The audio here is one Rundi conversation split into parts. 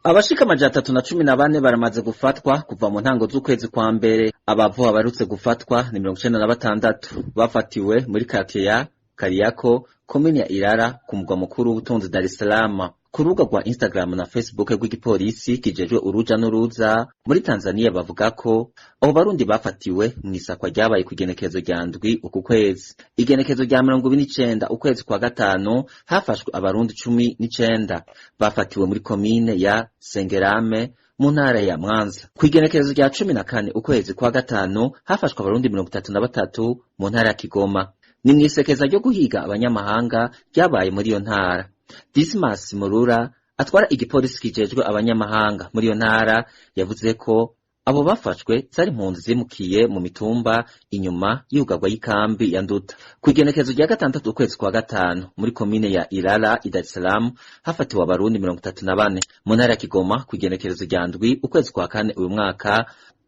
Abashika 314 baramaze gufatwa kuva mu ntango z'ukwezi kwa mbere. Abavoha baherutse gufatwa ni 96, bafatiwe muri quartier ya Kariako, komine ya Ilala, ku mugwa mukuru w'ubutunzi Dar es Salaam. Ku rubuga rwa Instagram na Facebook rw'igipolisi kijejwe uruja n'uruza muri Tanzania bavuga ko abo Barundi bafatiwe mw'isakwa ryabaye kw'igenekerezo rya 7 uku kwezi. Igenekerezo rya 29 ukwezi kwa gatanu hafashwe Abarundi 19 bafatiwe muri komine ya Sengerame mu ntara ya Mwanza. Kw'igenekerezo rya 14 ukwezi kwa gatanu hafashwe Abarundi 33 mu ntara ya Kigoma. Ni mw'isekeza ryo guhiga abanyamahanga ryabaye muri iyo ntara. Dismas Murura atwara igipolisi kijejwe abanyamahanga muri iyo ntara yavuze ko abo bafashwe zari impunzi zimukiye mu mitumba inyuma y'ugarwa y'ikambi ya Nduta. Kw'igenekerezo rya 6 ukwezi kwa gatanu muri komine ya Ilala i Dar es Salaam hafatiwe Abarundi 34. Mu ntara ya Kigoma kw'igenekerezo rya 7 ukwezi kwa kane uyu mwaka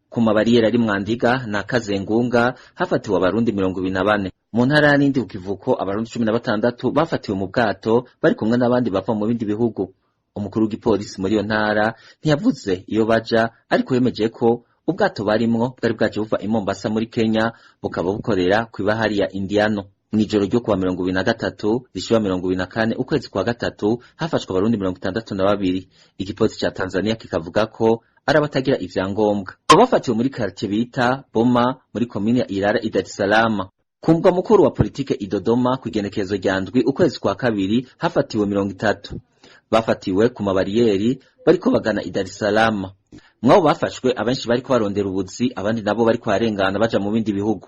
ku mabariyeri ari Mwandiga na Kazengunga hafatiwe Abarundi 24. Mu ntara ya Lindi ku kivuko Abarundi 16 bafatiwe mu bwato bari kumwe n'abandi bava mu bindi bihugu. Umukuru w'igipolisi muri iyo ntara ntiyavuze iyo baja, ariko yemeje ko ubwato barimwo bwari bwaje buva i Mombasa muri Kenya bukaba bukorera kw'ibahari ya Indiano. Mw'ijoro ryo kuwa 23 rishiba 24 ukwezi kwa gatatu hafashwe Abarundi 62. Igipolisi ca Tanzania kikavuga ko ari abatagira ivyangombwa. Abo bafatiwe muri quartier bita Boma muri komine ya Ilala i Dar es Salaam. Ku mugwa mukuru wa politike i Dodoma kw'igenekerezo rya 7 ukwezi kwa kabiri hafatiwe 30. Bafatiwe ku mabariyeri bariko bagana i Dar es Salaam. Mwabo bafashwe abenshi bariko barondera ubuzi, abandi nabo bariko barengana baja mu bindi bihugu.